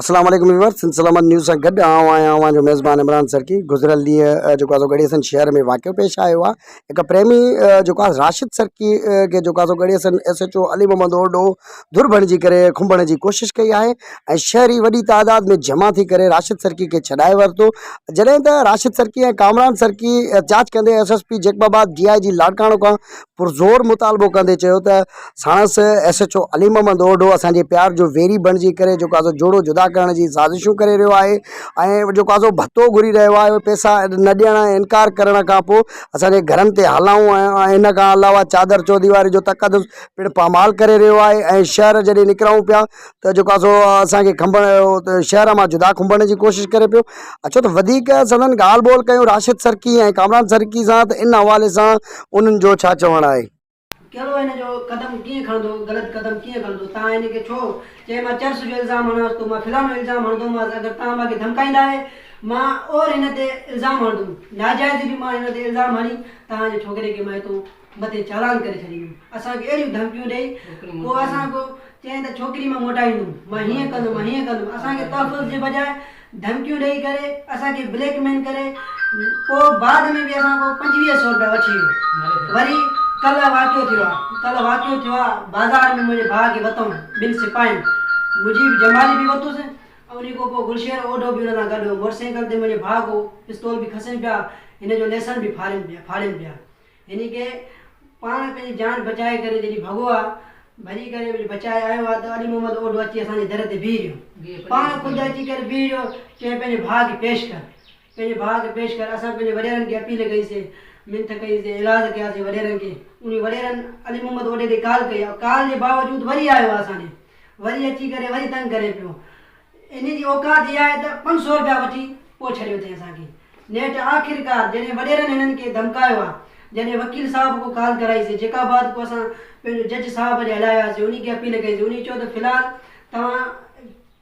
اسلام عليڪم ويورز سنڌ سلامت نيوز سان گڏ آئون آهيان اوهان جو ميزبان عمران سرڪي گذريل ڏينهن جيڪو آهي سو ڳڙهي حسن شهر ۾ واقعو پيش آيو آهي هڪ پريمي جيڪو آهي راشد سرڪي کي جيڪو آهي سو Garhi Hassan S H O Ali Muhammad Odho ڌر بڻجي ڪري کنڀڻ جي ڪوشش ڪئي آهي ۽ شهري وڏي تعداد ۾ جمع ٿي ڪري راشد سرڪي کي ڇڏائي ورتو جڏهن ته راشد سرڪي ۽ ڪامران سرڪي احتجاج ڪندي S S P Jacobabad D I G Larkana کان پرزور مطالبو ڪندي چيو ته ساڻس S H O Ali Muhammad Odho اسان جي پيار جو ويري بڻجي ڪري جيڪو آهي سو جوڙو جدا ڪرڻ جي سازشون ڪري رهيو آهي ۽ جيڪو آهي سو ڀتو گهري رهيو آهي پئسا نه ڏيڻ ۽ انڪار ڪرڻ کان پوء اسان جي گهرن تي هلائون ۽ ان کان علاوه چادر چوديواري جو تقدس پڻ پامال ڪري رهيو آهي ۽ شهر جڏهن نڪرون پيا ته جيڪو آهي سو اسان کي کنڀڻ شهر مان جدا کنڀڻ جي ڪوشش ڪري پيو. اچو ته وڌيڪ سندن ڳالهه ٻولهه ڪيون راشد سرڪي ۽ ڪامران سرڪي سان ته ان حوالي سان انهن جو ڇا چوڻ آهي. ڪهڙو هن جو قدم ڪيئن کڻندو غلط قدم ڪيئن کڻندو تان هن کي ڇو چئي مان چرس جو الزام هڻانس ٿو مان فلانو الزام هڻندومانس اگر تان مان کي ڌمڪائيندا آهي مان اور هن تي الزام هڻندم ناجائز به مان هن تي الزام هڻي تان جي ڇوڪري کي مان هتو مٿي چالان ڪري ڇڏيندم. اسان کي اهڙيون ڌمڪيون ڏئي پوء اسان کان چيائين ته ڇوڪري مان موٽائيندم، مان هيئن ڪندم، مان هيئن ڪندم. اسان کي تحفظ جي بجاء ڌمڪيون ڏئي ڪري اسان کي بليڪ مين ڪري پوء بعد ۾ به اسان کان 25 سو روپيا وٺي ويو. وري ڪلهه واقعو ٿيو آ، ڪلهه واقعو ٿيو آ بازار ۾ منهنجي ڀاء کي وتئون ٻن سپاهين مجيب جمالي به وتس ۽ انهي کان پوء گلشير اوڍو به ان سان گڏ هو. موٽر سائيڪل تي منهنجي ڀاء کان پستول به کسين پيا، هن جو ليسن به ڦاڙين پيا ڦاڙين پيا. هن کي پاڻ پنهنجي جان بچائي ڪري جڏهن ڀڳو آ، ڀڄي ڪري وري بچائي آيو آ ته علي محمد اوڍو اچي اسان جي در تي بيهي رهيو. پاڻ خود اچي ڪري بيهي رهيو، چيائين پنهنجي ڀاء کي پيش ڪر، پنهنجي ڀاء کي پيش ڪر. اسان پنهنجي وڏيرن کي اپيل ڪئي سي، منٿ ڪئي سي، ايلاز ڪيا سي وڏيرن کي. انهي وڏيرن علي محمد اوڍي تي ڪال ڪئي آ، ڪال جي باوجود وري آيو آ اسان ڏي، وري اچي ڪري وري تنگ ڪري پيو. انهي جي اوقات اها آهي ته 500 رپيا وٺي پوء ڇڏيو اٿئي اسان کي. نيٺ آخرڪار جڏهن وڏيرن هنن کي ڌمڪايو آ، جڏهن وڪيل صاحب ڪو ڪال ڪرائي سي، جيڪب آباد ڪو اسان پنهنجو جج صاحب ڏي هليا وياسي، انهي کي اپيل ڪئي سي، انهي چيو ته في الحال توهان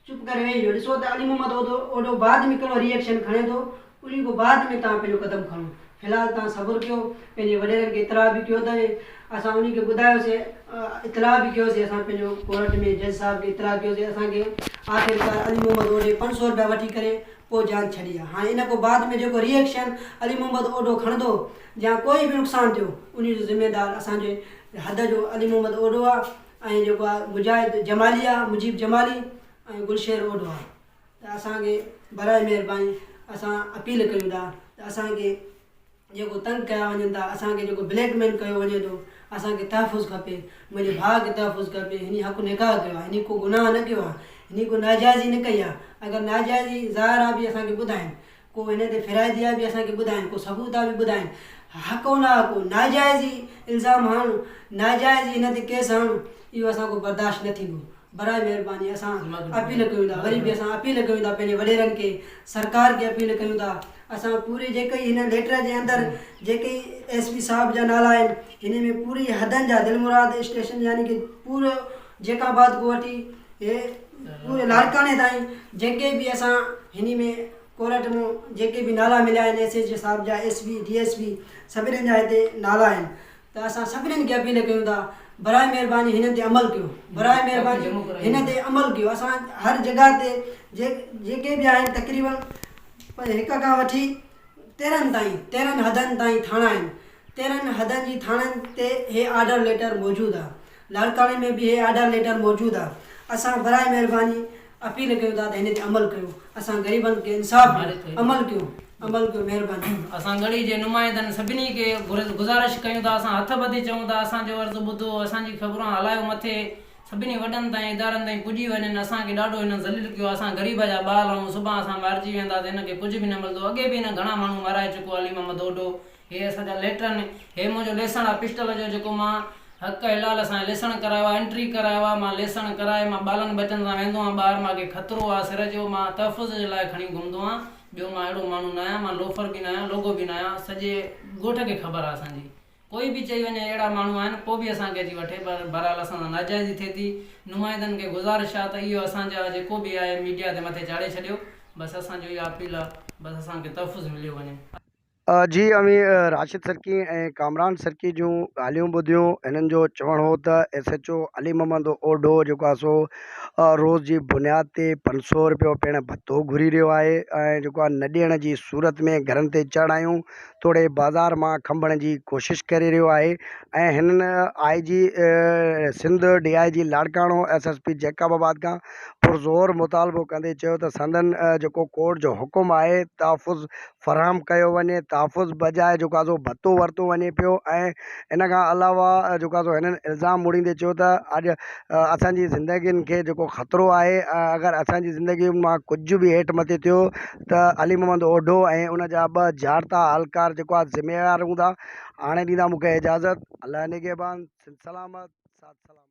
چپ ڪري ويهي رهو، ڏسو ته علي محمد اوڍو اوڍو بعد ۾ ڪهڙو ري ايڪشن کڻي ٿو، انهي کان بعد ۾ توهان پنهنجو قدم کڻو. في الحال توهان صبر ڪيو، پنهنجي وڏيرن کي اطلاع به ڪيو اٿئي، اسان انهي کي ٻڌايوسي، اطلاع به ڪيوسي، اسان پنهنجو ڪورٽ ۾ جج صاحب کي اطلاع ڪيوسي، اسان کي آخرڪار علي محمد اوڍي 500 رپيا وٺي ڪري پوء جان ڇڏي آ. هاڻي ان کان بعد ۾ جيڪو ري ايڪشن علي محمد اوڍو کڻندو يا ڪوئي به نقصان ٿيو انهي جو ذميدار اسان جي حد جو علي محمد اوڍو آ ۽ جيڪو آ مجاهد جمالي آ مجيب جمالي ۽ گلشير اوڍو آ ته اسان کي براء مهرباني اسان اپيل ڪيون ٿا ته اسان کي جيڪو تنگ ڪيا وڃن ٿا اسان کي جيڪو بليڪ ميل ڪيو وڃي ٿو اسان کي تحفظ کپي منهنجي ڀاء کي تحفظ کپي هني حق نڪاح ڪيو آهي هني ڪو گناهه نه ڪيو آهي هني ڪو ناجائزي نه ڪئي آهي اگر ناجائزي ظاهر آهي به اسان کي ٻڌائين ڪو هن تي فرائدي آهي به اسان کي ٻڌائين ڪو ثبوت آهي به ٻڌائين حق و ناحق ناجائزي الزام هڻڻ ناجائزي هن تي ڪيس هڻڻ اهو اسان کان برداشت نه ٿيندو براء مهرباني اسان اپيل ڪيون ٿا وري به اسان اپيل ڪيون ٿا پنهنجي وڏيرن کي سرڪار کي اپيل ڪيون ٿا اسان پوري جيڪي هن ليٽر جي اندر جيڪي ايس پي صاحب جا نالا آهن هن ۾ پوري حدن جا دلمراد اسٽيشن يعني ڪي پورو جيڪب آباد کان وٺي هي پوري لاڙڪاڻي تائين جيڪي به اسان هن ۾ ڪورٽ ۾ جيڪي به نالا مليا آهن ايس ايچ جي صاحب جا S P D S P سڀني جا هتي نالا آهن ته اسان سڀنين کي اپيل ڪيون ٿا براء مهرباني هنن تي عمل ڪيو براء مهرباني هن تي عمل ڪيو اسان هر جڳهه تي جيڪي به آهن تقريبن هڪ کان وٺي 13 تائين 13 حدن تائين ٿاڻا آهن 13 حدن جي ٿاڻن تي هي آرڊر ليٽر موجود آهي لاڙڪاڻي ۾ به هي آرڊر ليٽر موجود آ اسان براء مهرباني اپيل ڪيون ٿا ته هن تي عمل ڪيو اسان غريبن کي انصاف ڏيو عمل ڪيو عمل ڪيو مهرباني. اسان ڳڙهي جي نمائندن سڀني کي گذارش ڪيون ٿا اسان هٿ ٻڌي چئون ٿا اسان جو عرض ٻڌو اسان جي خبرون هلايو مٿي سڀني وڏن تائين ادارن تائين پڄي وڃن اسان کي ڏاڍو هنن ذليل ڪيو آ اسان غريب جا ٻال آهيون سڀان اسان مارجي وينداسين هن کي ڪجهه به نه ملندو اڳي به هن گهڻا ماڻهو مارائي چڪو علي محمد اوڍو هي اسان جا ليٽرن هي منهنجو ليسڻ آ پسٽل جو جيڪو مان حق حلال سان ليسڻ ڪرايو آ انٽري ڪرايو آ مان ليسڻ ڪرائي مان ٻالن ٻچن سان ويندو آهيان ٻاهر مان کي خطرو آ سر جو مان تحفظ جي لاء کڻي گهمندو آهيان ٻيو مان اهڙو ماڻهو نه آهيان مان لوفر به نه آهيان لوگو به نه آهيان سڄي ڳوٺ کي خبر آ اسان جي ڪوئي به چئي وڃي اهڙا ماڻهو آهن پوء به اسان کي اچي وٺي پر بهرحال اسان سان ناجائزي ٿئي ٿي نمائندن کي گذارش آ ته اهو اسان جا جيڪو به آهي ميڊيا تي مٿي چاڙهي ڇڏيو بس اسان جو اها اپيل آ بس اسان کي تحفظ مليو وڃي. جي اوهين راشد سرڪي ۽ ڪامران سرڪي جون ڳالهيون ٻڌيون هنن جو چوڻ هو ته S H O Ali Muhammad Odho جيڪو آهي سو روز جي بنياد تي 500 روپيو پڻ ڀتو گهري رهيو آهي ۽ جيڪو آهي نه ڏيڻ جي صورت ۾ گهرن تي چڙهايون توڙي بازار مان کنڀڻ جي ڪوشش ڪري رهيو آهي ۽ هنن I G Sindh D I G Larkana S S P Jacobabad کان پرزور مطالبو ڪندي چيو ته سندن جيڪو ڪورٽ جو حڪم آهي تحفظ فراهم ڪيو وڃي تحفظ بجاء جيڪو آهي سو ڀتو ورتو وڃي پيو ۽ ان کان علاوه جيڪو آهي سو هنن الزام مڙهيندي چيو ته اڄ اسان جي زندگين کي جيڪو خطرو آهي اگر اسان جي زندگي مان ڪجهه به هيٺ مٿي ٿيو ته علي محمد اوڍو ۽ ان جا ٻه جارتا اهلڪار جيڪو آهي ذميوار هوندا هاڻي ڏيندا مون کي اجازت الله نگهبان سنڌ سلامت ساٿ سلامت.